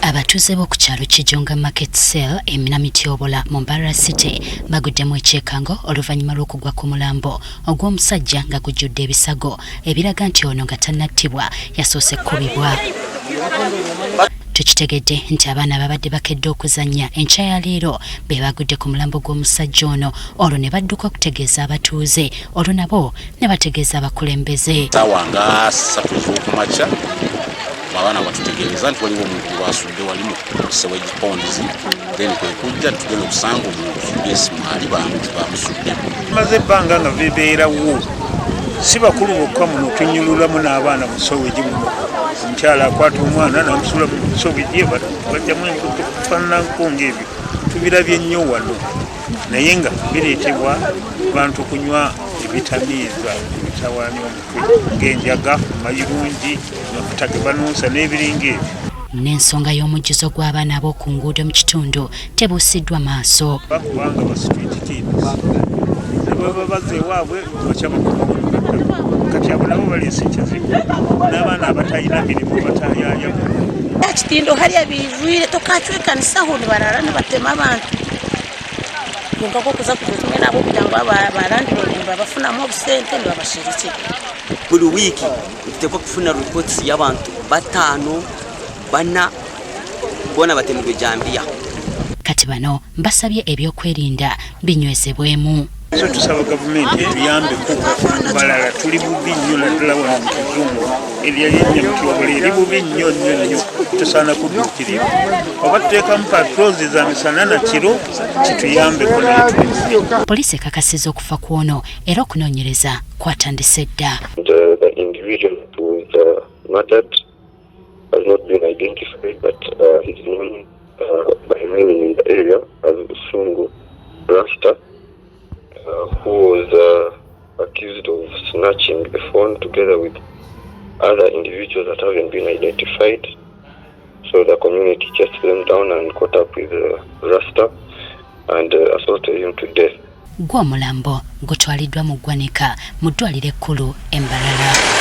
Abatuuze b'oku kyalo Kijonga Market Cell e Namityobola mu Mbarara City baguddemu ekyekango oluvannyuma lw'okugwa ku mulambo ogw'omusajja nga gujjudde ebisago ebiraga nti ono nga tannattibwa yasoose kukubibwa. Tukitegedde nti abaana ababadde bakedde okuzannya enkya ya leero be bagudde ku mulambo gw'omusajja ono olwo ne badduka okutegeeza abatuuze olwo nabo ne bategeeza abakulembeze. Ssaawa nga 3 ez'okumakya abaana batutegeereza nti waliwo omuntu gwasudde wali mu sewage ponds, then kwe kujja tugenda okusanga omuntu yes mwali bamusuddemu. Maze ebbanga nga bibeerawo, si bakulu bokka, muno tunyululamu n'abaana mu sewage muno. Omukyala akwata omwana n'amusula mu sewage, bajjamu embuto, kufaananako ng'ebyo tubirabye nnyo wano, naye nga bireetebwa bantu kunywa ebitamiiza ebitawaanya omutwe ng'enjaga, mayirungi, amafuta ge banuusa n'ebiringa ebyo. N'ensonga y'omujjuzo gw'abaana ab'oku nguudo mu kitundu tebuusiddwa maaso. Kubanga ba street kids ne baba bazza ewaabwe bakyabakomawo, kati abo nabo baleese ekizibu n'abaana abatalina mirimu batayaya. Kitindo hariya bijwire, tokacwekanisaho, nibarara nibatema abantu. Kwonka kokuza kuza kimwe nabo kugira ngu abalandlord nibabafunamu obusente, nibabashirikira. Buli wiiki nituteekwa kufuna reports y'abantu bataano, bana, boona batemirwe jambiya. Kati bano basabye ebyokwerinda binywezebwemu. So tusaba gavumenti etuyambeko, balala tuli bubi nnyo, naddala wano mu kizungu erya y'eNyamutyobola eri bubi nnyo nnyo nnyo. Tusaana kudduukirira oba tuteekamu patrols za misana na kiro, kituyambeko, naye tuli bubi. Poliisi ekakasiza okufa kw'ono era okunoonyereza kwatandise dda. And the individual who was murdered has not been identified, but he's known by many in the area as Usungu Rasta, who was accused of snatching the phone together with other individuals that haven't been identified. So the community chased them down and caught up with Rasta and assaulted him to death. Gwo omulambo gutwaliddwa mu ggwanika mu ddwaliro ekkulu e Mbarara.